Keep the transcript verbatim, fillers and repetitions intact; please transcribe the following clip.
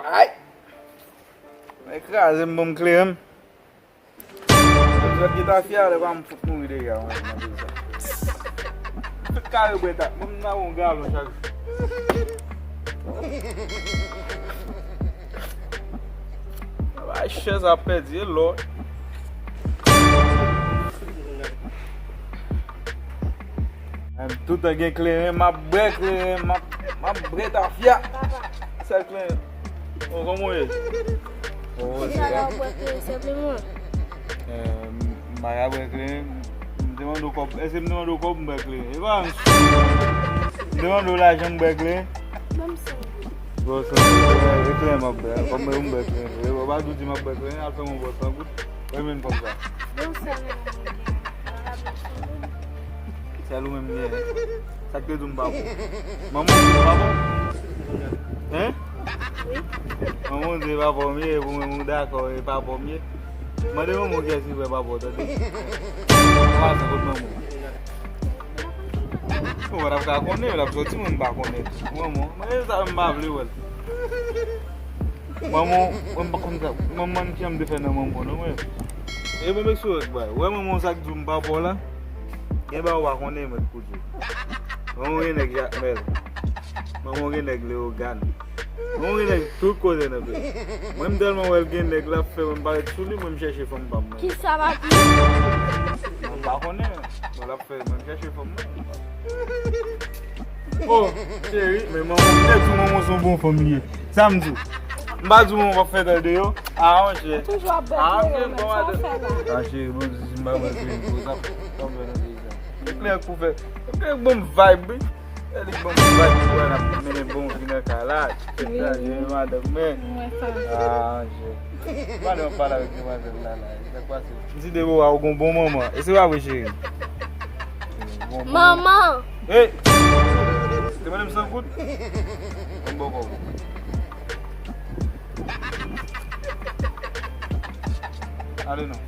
Ay! Mwen kraze m, bon, m kleren m. Zòt ki ta fè a, lè pa m fout mouri deja, mwen, mwen di sa. Tout kare bwèt a, mwen m nan yon galon chak jou. Bay chèz ap pèdi, e lò. Menm toutan gen kleren, m ap bwè kleren, m ap, m ap bwè tafya. Sèl kleren. O, kòman w ye? O, se la w bwè kleren senpleman. Eh, m pa ka bwè kleren. M te mande w kòb. Èske m te mande w kòb m bwè kleren? E pa m. M te mande w lajan m bwè kleren. Ban m san goud. Bon, san goud. E kleren m ap bwè. Kòb mwen m bwè kleren. E, w pa di w di m ap bwè kleren, al fè m yon bò san goud. Mwen menm kòb sa. Bon, sa menm mwen gen. Mwen rapè san goud. Sèl ou menm gen. Sa k te di w m pa bon? Manman w di w pa bon? Hein? Wi. Manman w di e pa bon m ye, pou mwen ou dakò e pa bon m ye. Mande manman w kiyès ki fè pa bon, tande. Pase kot manman w. Ou pa t ap ka konnen, l ap sòti, mwen m pa konnen. Manman, mwen, sa m pa vle wè l. Manman, mwen m pa konn sa. Manman, ki jan m te fè nan manman, non, mwen. E bon, m eksplike w, bay. Wè manman, sa k di w m pa bon la. Gen bagay ou pa konnen, mwen, pou di w. Manman gen nèg Jakmèl. Manman gen nèg Leyogàn. Manman gen nèg tout kote nan peyi. Mwen, m tèlman wè l gen nèg, l ap fè mwen parèt sou li, mwen, m chèche fanm pa m, mwen. Kisa, papi? Mwen pa konnen. Bon, l ap fè, mwen, m chèche fanm mwen. Oh, cheri, men manman, m te di w manman se yon bon fanm li ye. Sa m di w? M pa di w manman p ap fè tande yo. Ah, monchè. Ou toujou ap bwè kleren, men sa w fè la? Ah, cheri, bon, di si m pa bwè kleren, pou sa, sa m fè nan peyi sa. Kleren pou fè. Kleren bon vibe, wi. Li ban m vibe pou wè n ap mennen bon vi nan kay la. Wi, wi. Madanm mwen. Mwen sa. Ah, je. Madanm ap pale avèk demwazèl la, la. Sa k pase? M di Debora, ou gon bon manman. E se pa vre, cheri? Manman! Hey! Te mande m san goud? Mwen ba w kòb ou. Ale non.